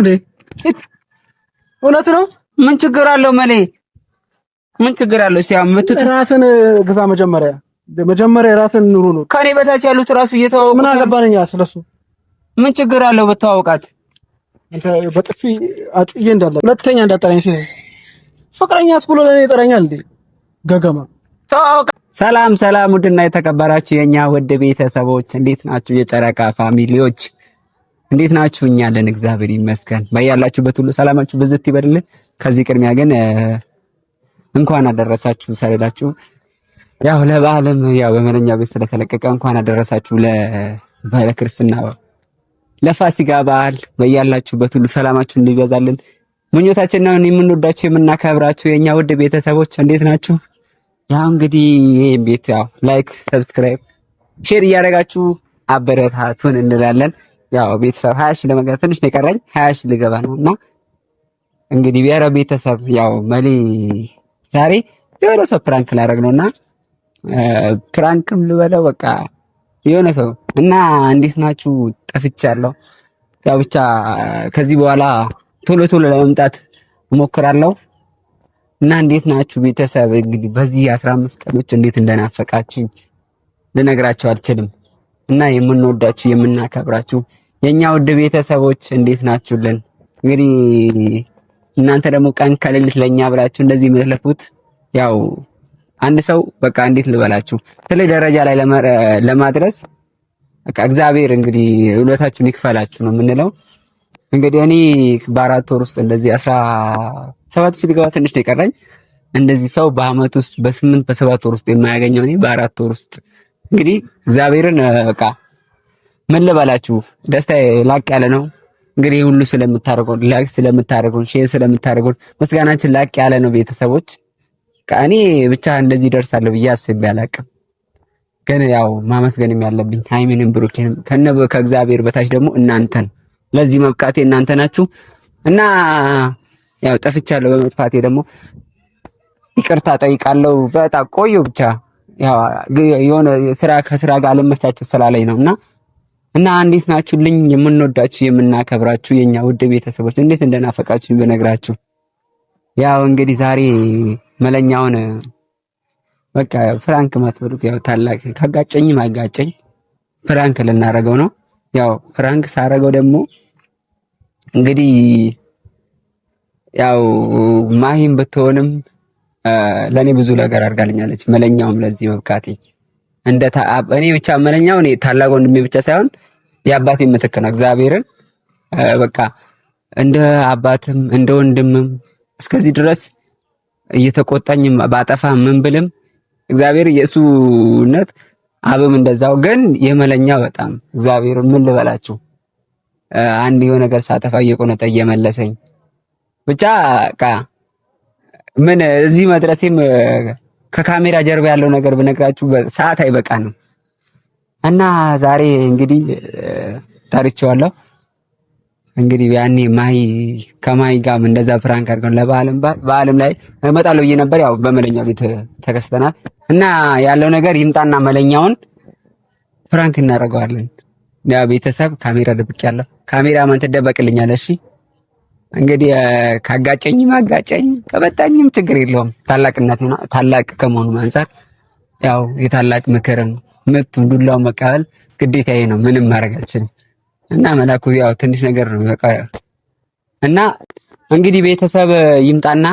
እንዴ? እውነት ነው። ምን ችግር አለው? መሌ ምን ችግር አለው? እስቲ አመቱት ራስን ግዛ መጀመሪያ መጀመሪያ ራስን ኑሮ ነው። ከኔ በታች ያሉት ራሱ እየተዋወቁ ምን አገባን እኛ ስለሱ። ምን ችግር አለው ብተዋወቃት? አንተ በጥፊ አጭዬ እንዳለ ሁለተኛ እንዳጠራኝ እሺ። ፍቅረኛስ ብሎ ለኔ ይጠራኛል እንዴ? ገገማ ተዋወቃ። ሰላም ሰላም፣ ውድና የተከበራችሁ የኛ ውድ ቤተሰቦች እንዴት ናችሁ? የጨረቃ family ዎች እንዴት ናችሁ? እኛ አለን እግዚአብሔር ይመስገን። በያላችሁበት ሁሉ ሰላማችሁ ብዝት ይበልልን። ከዚህ ቅድሚያ ግን እንኳን አደረሳችሁ ሳልላችሁ ያው ለበዓልም ያው በመለኛ ቤት ስለተለቀቀ እንኳን አደረሳችሁ ለክርስትና ለፋሲካ በዓል። በያላችሁበት ሁሉ ሰላማችሁ እንዲበዛልን ምኞታችን ነው። የምንወዳችሁ የምናከብራችሁ የኛ ውድ ቤተሰቦች እንዴት ናችሁ? ያው እንግዲህ ይሄን ቤት ያው like፣ subscribe፣ share እያደረጋችሁ አበረታቱን እንላለን። ያው ቤተሰብ 20,000 ለመግባት ትንሽ ነው የቀረኝ፣ 20,000 ልገባ ነው እና እንግዲህ ብሔረ ቤተሰብ ያው መሌ ዛሬ የሆነ ሰው prank ላደርግ ነውና prank ም ልበለው በቃ የሆነ ሰው እና እንዴት ናችሁ? ጠፍቻለሁ። ያው ብቻ ከዚህ በኋላ ቶሎ ቶሎ ለመምጣት እሞክራለሁ እና እንዴት ናችሁ ቤተሰብ? እንግዲህ በዚህ 15 ቀኖች እንዴት እንደናፈቃችሁኝ ልነግራችሁ አልችልም። እና የምንወዳችሁ የምናከብራችሁ የኛ ውድ ቤተሰቦች እንዴት ናችሁልን? እንግዲህ እናንተ ደግሞ ቀን ከሌሊት ለኛ ብላችሁ እንደዚህ የምትለፉት ያው አንድ ሰው በቃ እንዴት ልበላችሁ ትልቅ ደረጃ ላይ ለማድረስ በቃ እግዚአብሔር እንግዲህ ውለታችሁን ይክፈላችሁ ነው የምንለው። እንግዲህ እኔ በ4 ወር ውስጥ እንደዚህ 17,000 ልገባ ትንሽ ነው የቀረኝ። እንደዚህ ሰው በአመት ውስጥ በ8 በ7 ወር ውስጥ የማያገኘው እኔ በ4 ወር ውስጥ እንግዲህ እግዚአብሔርን በቃ ምን ልበላችሁ ደስታ ላቅ ያለ ነው። እንግዲህ ሁሉ ስለምታደርጉን like ስለምታደርጉን share ስለምታደርጉን ምስጋናችን ላቅ ያለ ነው። ቤተሰቦች እኔ ብቻ እንደዚህ ደርሳለሁ ብዬ አስቤ አላቅም። ግን ያው ማመስገንም ያለብኝ ሃይሚንም ብሩኬንም ከነ ከእግዚአብሔር በታች ደግሞ እናንተን ለዚህ መብቃቴ እናንተ ናችሁ እና ያው ጠፍቻለሁ። በመጥፋቴ ደግሞ ይቅርታ ጠይቃለሁ። በጣም ቆየሁ ብቻ ያው የሆነ ስራ ከስራ ጋር አለመቻቸት ስላለኝ ነው እና እንዴት ናችሁልኝ? የምንወዳችሁ የምናከብራችሁ የኛ ውድ ቤተሰቦች እንዴት እንደናፈቃችሁ ብነግራችሁ። ያው እንግዲህ ዛሬ መለኛውን በቃ prank ማትበሉት ያው ታላቅ ካጋጨኝም አጋጨኝ prank ልናረገው ነው። ያው prank ሳረገው ደግሞ እንግዲህ ያው ማሂም ብትሆንም ለኔ ብዙ ነገር አድርጋልኛለች። መለኛውም ለዚህ መብቃቴ እንደ እኔ ብቻ መለኛው እኔ ታላቅ ወንድሜ ብቻ ሳይሆን የአባቴ ምትክ ነው። እግዚአብሔርን በቃ እንደ አባትም እንደ ወንድምም እስከዚህ ድረስ እየተቆጣኝም ባጠፋ ምን ብልም እግዚአብሔር የእሱነት አብም እንደዛው። ግን የመለኛው በጣም እግዚአብሔር ምን ልበላችሁ አንድ የሆነ ነገር ሳጠፋ እየቆነጠ እየመለሰኝ ብቻ በቃ ምን እዚህ መድረሴም ከካሜራ ጀርባ ያለው ነገር ብነግራችሁ ሰዓት አይበቃንም። እና ዛሬ እንግዲህ ጠርቼዋለሁ። እንግዲህ ያኔ ማሂ ከማሂ ጋርም እንደዛ prank አድርገን ለበዓልም በዓልም ላይ እመጣለሁ ብዬ ነበር። ያው በመለኛው ቤት ተከስተናል እና ያለው ነገር ይምጣና መለኛውን prank እናደርገዋለን። ያ ቤተሰብ ካሜራ ደብቄያለሁ። ካሜራ ማን ትደበቅልኛለህ? እሺ እንግዲህ ካጋጨኝም አጋጨኝ ከመጣኝም ችግር የለውም። ታላቅነት ታላቅ ከመሆኑ አንፃር ያው የታላቅ ምክርም ምቱን ዱላው መቀበል ግዴታዬ ነው። ምንም ማድረግ አልችልም። እና መላኩ ያው ትንሽ ነገር ነው በቃ። እና እንግዲህ ቤተሰብ ይምጣና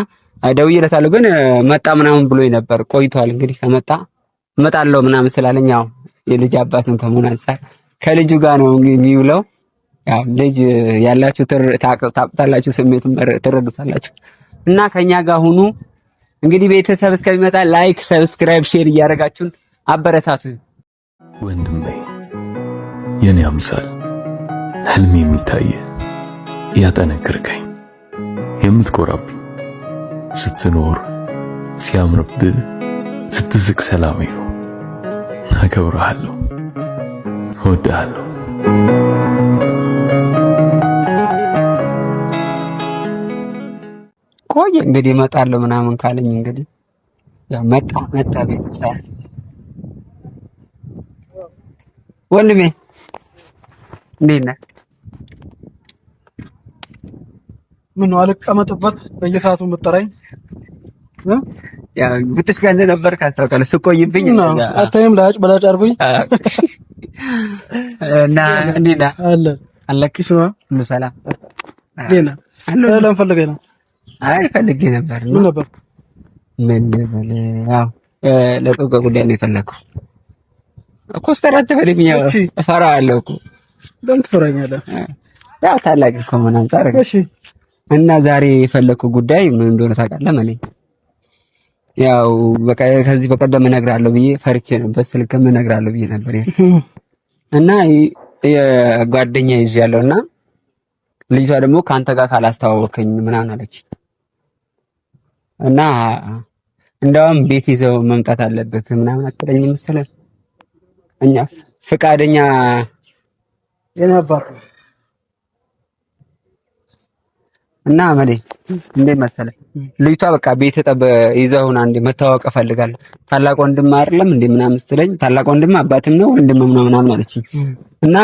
ደውዬለታለሁ፣ ግን መጣ ምናምን ብሎ ነበር ቆይቷል። እንግዲህ ከመጣ እመጣለሁ ምናምን ስላለኝ ያው የልጅ አባትም ከመሆኑ አንፃር ከልጁ ጋር ነው የሚውለው። ያው ልጅ ያላችሁ ታውቁታላችሁ፣ ስሜቱን ትረዱታላችሁ። እና ከኛ ጋር ሁኑ። እንግዲህ ቤተሰብ እስከሚመጣ like፣ subscribe፣ share እያደረጋችሁን አበረታቱን። ወንድሜ የኔ አምሳል ህልሜ የሚታየ ያጠነክርከኝ የምትኮራብኝ ስትኖር ሲያምርብህ ስትስቅ ሰላሜ ነው። አከብርሃለሁ፣ እወድሃለሁ። ቆየ እንግዲህ እመጣለሁ ምናምን ካለኝ እንግዲህ ያው መጣ መጣ። ቤተሰብ ወንድሜ እንዴት ነህ? ምን ነው አልቀመጥበት በየሰዓቱ የምትጠራኝ? ያው ብትሽ ጋር እንደነበርክ አታውቃለህ። ስቆይብኝ አታይም? ላጭ በላጭ አድርጎኝ እና እንዴት ነህ? አለ አለክ ሁሉ ሰላም? እንዴት ነህ? ለምን ፈልገህ ነው? አይ ፈልጌ ነበር። ምን ነበር? ምን ልበል፣ ያው ለጥብቅ ጉዳይ ነው የፈለግኩህ። ኮስተር አትበልኝ፣ እፈራሃለሁ እኮ። ለምን ትፈራኛለህ? ያው ታላቅ ከመሆን አንፃር። እሺ። እና ዛሬ የፈለግኩህ ጉዳይ ምን እንደሆነ ታውቃለህ? መለኝ ያው በቃ ከዚህ በቀደም እነግርሃለሁ ብዬ ፈርቼ ነው፣ በስልክም እነግርሃለሁ ብዬ ነበር። እና የጓደኛ ይዤ እና ልጅቷ ደግሞ ከአንተ ጋር ካላስተዋወከኝ ምናምን አለች። እና እንደውም ቤት ይዘው መምጣት አለብህ ምናምን አትለኝም መሰለህ። እኛ ፍቃደኛ የነበር እና መሌ እንዴት መሰለህ ልጅቷ በቃ ቤት ጠብ ይዘውን አንዴ መታወቅ እፈልጋለሁ። ታላቅ ወንድም አይደለም እንዴ ምናምን ስትለኝ ታላቅ ወንድም አባትም ነው ወንድምም ነው ምናምን አለችኝ። እና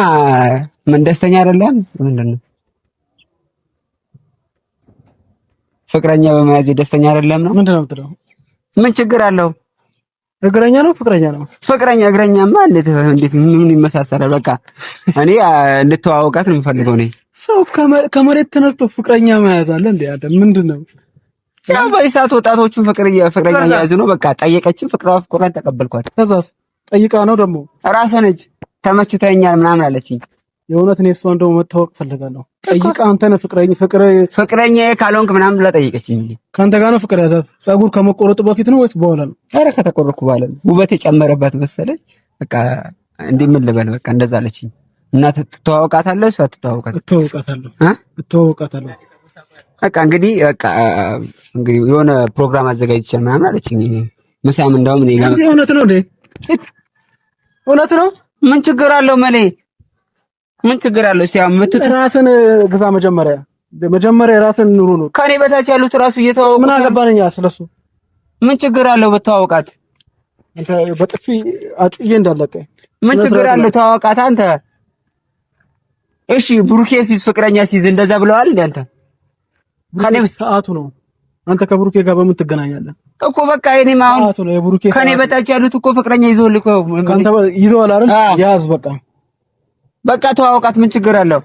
ምን ደስተኛ አይደለም ምንድን ነው ፍቅረኛ በመያዝ ደስተኛ አይደለም ነው ምንድን ነው የምትለው? ምን ችግር አለው? እግረኛ ነው ፍቅረኛ ነው? ፍቅረኛ እግረኛማ እንዴት እንዴት ምን ይመሳሰላል? በቃ እኔ እንድተዋወቃት ነው የምፈልገው። እኔ ሰው ከመሬት ተነስቶ ፍቅረኛ መያዝ አለ እንዴ? አንተ ምንድን ነው? ያው በዚህ ሰዓት ወጣቶቹን ፍቅረኛ እየያዙ ነው። በቃ ጠየቀችን፣ ፍቅሯን ተቀበልኳት። ከዛስ ጠይቃ ነው ደግሞ ራሷ ነች ተመችተኛል ምናምን አለችኝ። የእውነት እኔ እሷን ደግሞ መታወቅ ፈልጋለሁ። ጠይቃ አንተ ነህ ፍቅረኛዬ ካልሆንክ ምናምን ብላ ጠየቀችኝ። ከአንተ ጋር ነው ፍቅር ያዛት? ፀጉር ከመቆረጡ በፊት ነው ወይስ በኋላ ነው? ኧረ ከተቆረጥኩ በኋላ ነው። ውበት የጨመረባት መሰለች። በቃ እንዲህ ምን ልበል በቃ እንደዛ አለችኝ። እና ትተዋወቃታለህ? እሷ ትተዋወቃታለህ? እተዋወቃታለሁ እተዋወቃታለሁ። በቃ እንግዲህ በቃ እንግዲህ የሆነ ፕሮግራም አዘጋጅቼ ምናምን አለችኝ። እኔ ምሳም እንደውም እኔ ጋር እውነት ነው እንዴ? እውነት ነው። ምን ችግር አለው መሌ? ምን ችግር አለው? እስኪ አሁን ራስን ግዛ መጀመሪያ መጀመሪያ ራስን ኑሮ ነው። ከኔ በታች ያሉት ራሱ እየተዋወቁ ምን አገባን እኛ ስለሱ። ምን ችግር አለው ብትዋወቃት? አንተ በጥፊ አጩዬ እንዳለቀ ምን ችግር አለው? ተዋወቃት አንተ። እሺ ብሩኬ ሲይዝ ፍቅረኛ ሲይዝ እንደዛ ብለዋል እንዴ አንተ? ከኔ ሰዓቱ ነው። አንተ ከብሩኬ ጋር በምን ትገናኛለህ እኮ? በቃ እኔም አሁን ከኔ በታች ያሉት እኮ ፍቅረኛ ይዘውልህ እኮ ከአንተ ይዘዋል አይደል? ያዝ በቃ በቃ ተዋወቃት። ምን ችግር አለው?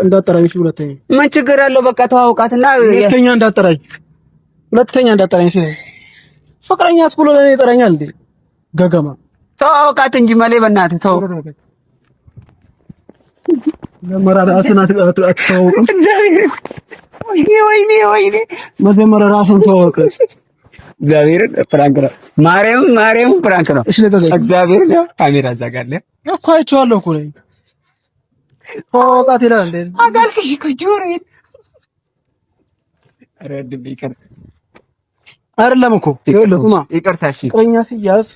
እንዳጠራኝ ሁለተኛ ምን ችግር አለው? በቃ ተዋወቃትና ሁለተኛ እንዳጠራኝ ሁለተኛ እንዳጠራኝ ፍቅረኛ ብሎ ለኔ ይጠራኛል እንዴ? ገገማ ተዋወቃት እንጂ መሌ፣ በእናትህ ተው። መጀመሪያ ራስን አትተዋወቅም? ወይኔ ወይኔ ወይኔ! መጀመሪያ ራስን ተዋወቅ። እግዚአብሔርን prank ነው። ማርያም ማርያም prank ነው። እሺ ለተዘጋ እግዚአብሔርን ያው ካሜራ እዛ ጋር አለ እኮ አይቼዋለሁ እኮ ነኝ። ተዋወቃት ይላል እንዴ? አጋልክሽ እኮ ጆሮዬን። ኧረ ወንድሜ ይቅርታ። አይደለም እኮ ይኸውልህ፣ ይቅርታ። እሺ ፍቅረኛ ሲያዝ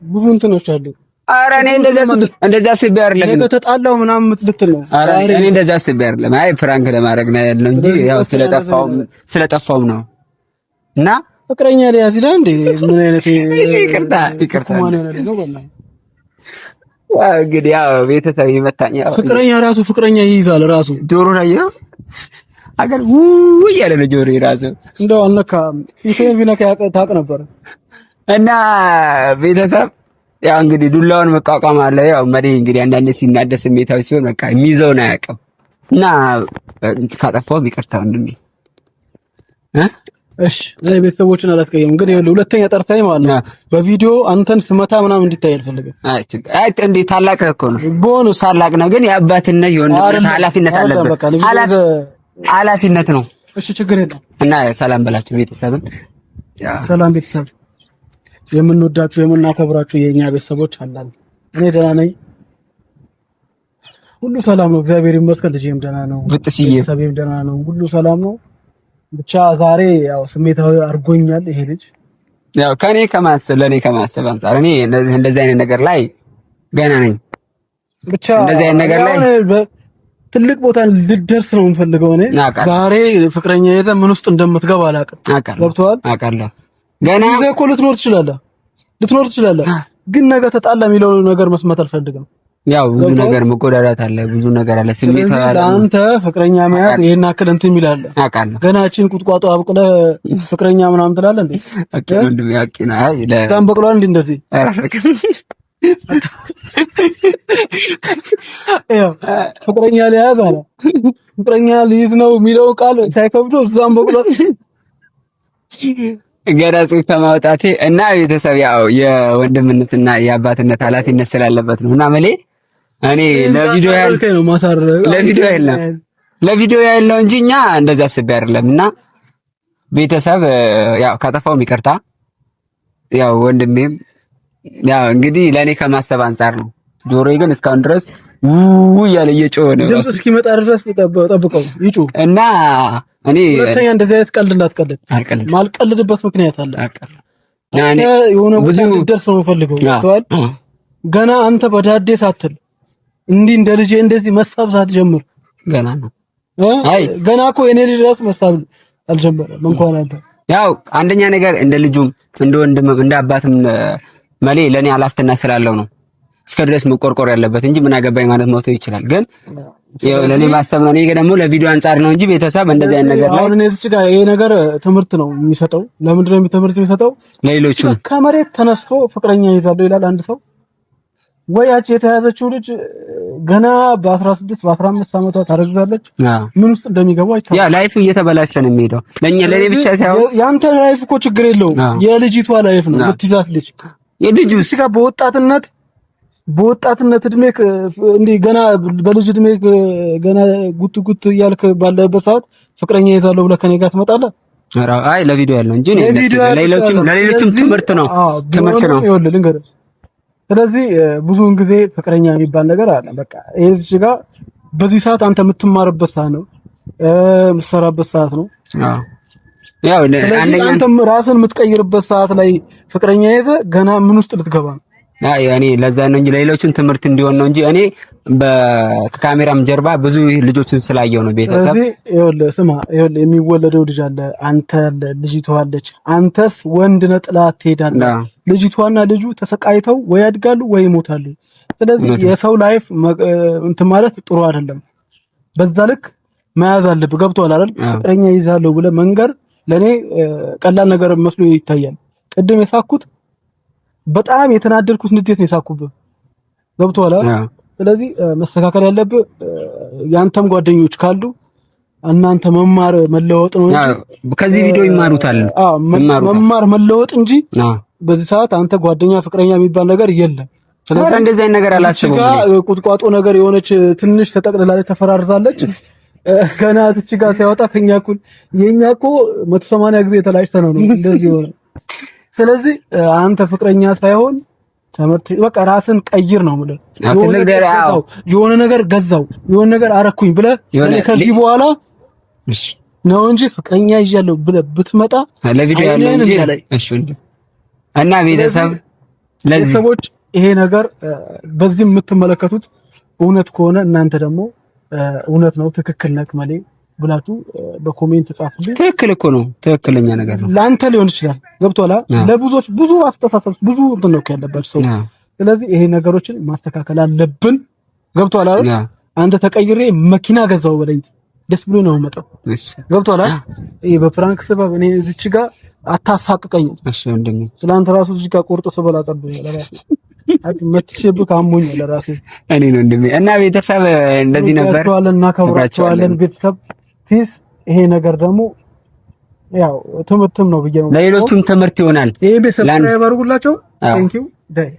ብዙ እንትኖች አሉ። ኧረ እኔ እንደዛ አስቤ አይደለም። ነገ ተጣላሁ ምናምን ልትል ነው። ኧረ እኔ እንደዛ አስቤ አይደለም። አይ prank ለማድረግ ነው ያለው እንጂ ያው ስለጠፋውም ነው እና ፍቅረኛ ሊያዝ ይላል እንዴ? ምን አይነት ይቅርታ ይቅርታ። እንግዲህ ያው ቤተሰብ ይመታኝ። ያው ፍቅረኛ ራሱ ፍቅረኛ ይይዛል ራሱ ጆሮ ላይ አገር ውይ እያለ ነው ጆሮ ራሱ እንደው አልነካም። ፊቴን ቢነካ ታውቅ ነበር። እና ቤተሰብ ያው እንግዲህ ዱላውን መቋቋም አለ። ያው መሪ እንግዲህ አንዳንዴ ሲናደድ ስሜታዊ ሲሆን በቃ የሚይዘውን አያውቅም። እና ካጠፋሁም ይቅርታ ወንድሜ። እሺ እኔ ቤተሰቦችን አላስቀየምም፣ ግን ይኸውልህ ሁለተኛ ጠርታኝ ማለት ነው በቪዲዮ አንተን ስመታ ምናምን እንዲታይ አልፈልግም። አይ ችግር አይ እንዴ ታላቅ እኮ ነው ቦኑስ ታላቅ ነው፣ ግን የአባትነት የወንድምነት ኃላፊነት አለበት። ኃላፊነት ነው። እሺ ችግር የለም። እና ሰላም በላቸው ቤተሰብን። ሰላም ቤተሰብ፣ የምንወዳችሁ የምናከብራችሁ የኛ ቤተሰቦች አላል። እኔ ደህና ነኝ፣ ሁሉ ሰላም ነው፣ እግዚአብሔር ይመስገን። ልጄም ደህና ነው፣ ቤተሰቤም ደህና ነው፣ ሁሉ ሰላም ነው። ብቻ ዛሬ ያው ስሜታዊ አድርጎኛል ይሄ ልጅ። ያው ከኔ ከማሰብ ለኔ ከማሰብ አንፃር እኔ እንደዚህ አይነት ነገር ላይ ገና ነኝ። ብቻ እንደዚህ አይነት ነገር ላይ ትልቅ ቦታ ልደርስ ነው የምፈልገው እኔ። ዛሬ ፍቅረኛ ይዘህ ምን ውስጥ እንደምትገባ አላውቅም። ገብቶሃል? አውቃለሁ። ገና ይዘህ እኮ ልትኖር ትችላለህ፣ ልትኖር ትችላለህ። ግን ነገ ተጣላ የሚለው ነገር መስማት አልፈልግም። ያው ብዙ ነገር መጎዳዳት አለ፣ ብዙ ነገር አለ። ስሜት አለ። አንተ ፍቅረኛ መያዝ ይሄን አክል እንትን የሚል አለ። አውቃለሁ። ገና እቺን ቁጥቋጦ አብቅለህ ፍቅረኛ ምናምን ትላለህ እንዴ? Okay ወንድሜ፣ አውቄ ነው። አይ በጣም በቅሏል እንዴ እንደዚህ? ያው ፍቅረኛ ሊያዝ አለ፣ ፍቅረኛ ሊይዝ ነው የሚለው ቃል ሳይከብደው እዛም በቅሏል። ገና ጽሑፍ ከማውጣቴ እና ቤተሰብ ያው የወንድምነትና የአባትነት ኃላፊነት ስላለበት ነው። እና መሌ እኔ ለቪዲዮ ያህል ለቪዲዮ ያህል ነው ለቪዲዮ ያህል ነው እንጂ እኛ እንደዛ አስቤ አይደለም። እና ቤተሰብ ያው ካጠፋውም ይቅርታ፣ ያው ወንድሜም ያው እንግዲህ ለእኔ ከማሰብ አንጻር ነው። ጆሮዬ ግን እስካሁን ድረስ ው እያለ እየጮኸ ነው። ድምፅ እስኪመጣ ድረስ ጠብቀው ይጩህ እና እኔ ሁለተኛ እንደዚህ አይነት ቀልድ እንዳትቀልድ። ማልቀልድበት ምክንያት አለ። አንተ የሆነ ቦታ እንድትደርስ ነው የምፈልገው። ገና አንተ በዳዴ ሳትል እንዲህ እንደ ልጄ እንደዚህ መሳብ ሳትጀምር ገና ነው። አይ ገና እኮ የኔ ልጅ ራሱ መሳብ አልጀመረም እንኳን አንተ። ያው አንደኛ ነገር እንደ ልጁም እንደ ወንድምም እንደ አባትም መሌ ለኔ ኃላፊነት ስላለው ነው እስከ ድረስ መቆርቆር ያለበት እንጂ ምን አገባኝ ማለት ሞቶ ይችላል። ግን ያው ለኔ ማሰብ ነው። እኔ ደግሞ ለቪዲዮ አንጻር ነው እንጂ ቤተሰብ እንደዚህ አይነት ነገር ላይ አሁን እኔ እዚህ ጋር ይሄ ነገር ትምህርት ነው የሚሰጠው። ለምንድን ነው ትምህርት የሚሰጠው? ለሌሎቹ ከመሬት ተነስቶ ፍቅረኛ ይዛለሁ ይላል አንድ ሰው ወይ ያቺ የተያዘችው ልጅ ገና በ16 በ15 ዓመቷ ታረግዛለች። ምን ውስጥ እንደሚገቡ አይታወቅም። ያ life እየተበላሸ ነው የሚሄደው። ለኛ ለኔ ብቻ ሳይሆን ያንተ life እኮ ችግር የለውም የልጅቷ life ነው የምትይዛት ልጅ የልጁ ጋር በወጣትነት እድሜ እንዲህ ገና በልጅ እድሜ ገና ጉት ጉት እያልክ ባለበት ሰዓት ፍቅረኛ ይዛለሁ ብለህ ከኔ ጋር ትመጣለህ? አይ ለቪዲዮ ያለው እንጂ ለሌሎችም ትምህርት ነው ትምህርት ነው። ይኸውልህ ልንገርህ። ስለዚህ ብዙውን ጊዜ ፍቅረኛ የሚባል ነገር አለ። በቃ ይሄ እዚህ ጋር በዚህ ሰዓት አንተ የምትማርበት ሰዓት ነው፣ የምትሰራበት ሰዓት ነው። ያው አንደኛ አንተም ራስን የምትቀይርበት ሰዓት ላይ ፍቅረኛ ይዘህ ገና ምን ውስጥ ልትገባ ነው? አይ እኔ ለዛ ነው እንጂ ለሌሎችም ትምህርት እንዲሆን ነው እንጂ እኔ በካሜራም ጀርባ ብዙ ልጆችን ስላየው ነው። ቤተሰብ ይኸውልህ፣ ስማ፣ ይኸውልህ የሚወለደው ልጅ አለ፣ አንተ አለ፣ ልጅቷ አለች። አንተስ ወንድ ነህ፣ ጥላት ትሄዳለህ። ልጅቷና ልጁ ተሰቃይተው ወይ ያድጋሉ ወይ ይሞታሉ። ስለዚህ የሰው life እንትን ማለት ጥሩ አይደለም። በዛ ልክ መያዝ አለብህ። ገብቶሃል አይደል? ፍቅረኛ ይዛለሁ ብለህ መንገር ለኔ ቀላል ነገር መስሎ ይታያል። ቅድም የሳኩት በጣም የተናደድኩት ንዴት ነው የሳኩብህ። ገብቶሃል አይደል? ስለዚህ መስተካከል ያለብህ ያንተም ጓደኞች ካሉ እናንተ መማር መለወጥ ነው እንጂ ከዚህ ቪዲዮ ይማሩታል። መማር መለወጥ እንጂ በዚህ ሰዓት አንተ ጓደኛ ፍቅረኛ የሚባል ነገር የለም። ስለዚህ እንደዚህ አይነት ነገር አላስበውም። ቁጥቋጦ ነገር የሆነች ትንሽ ተጠቅልላለች፣ ተፈራርዛለች። ገና እዚች ጋር ሲያወጣ ከኛ እኩል የኛ እኮ 180 ጊዜ ተላጭተ ነው እንደዚህ ሆነ። ስለዚህ አንተ ፍቅረኛ ሳይሆን ትምህርት በቃ ራስን ቀይር ነው የምልህ። የሆነ ነገር ገዛው የሆነ ነገር አረኩኝ ብለህ ከዚህ በኋላ ነው እንጂ ፍቅረኛ ይዣለሁ ብለህ ብትመጣ ለቪዲዮ ያለው እንጂ እሺ። እና ቤተሰብ ለዚህ ይሄ ነገር በዚህ የምትመለከቱት እውነት ከሆነ እናንተ ደግሞ እውነት ነው ትክክል ነህ መሌ ብላችሁ በ comment ጻፉልኝ። ትክክል እኮ ነው፣ ትክክለኛ ነገር ነው። ለአንተ ሊሆን ይችላል፣ ገብቶሃል። ለብዙዎች ብዙ አስተሳሰብ ብዙ እንትን ነው ያለባቸው ሰው። ስለዚህ ይሄ ነገሮችን ማስተካከል አለብን። ገብቶሃል አይደል? አንተ ተቀይሬ መኪና ገዛው በለኝ ደስ ብሎ ነው የምመጣው። ገብቶሃል አይደል? ይሄ በ prank ስበብ እኔ እዚች ጋር አታሳቅቀኝም። እሺ ወንድሜ፣ ትናንት ራሱ እዚህ ጋር ቁርጥ ስበላ ጠብኝ ለራሴ መትቼብህ አሞኛል ለራሴ እኔ ነው ወንድሜ። እና ቤተሰብ እንደዚህ ነበር። እናከብራቸዋለን ቤተሰብ peace። ይሄ ነገር ደግሞ ያው ትምህርትም ነው ብዬ ነው፣ ለሌሎቹም ትምህርት ይሆናል። ይሄ ቤተሰብ subscribe አድርጉላቸው። Thank you ዳይ።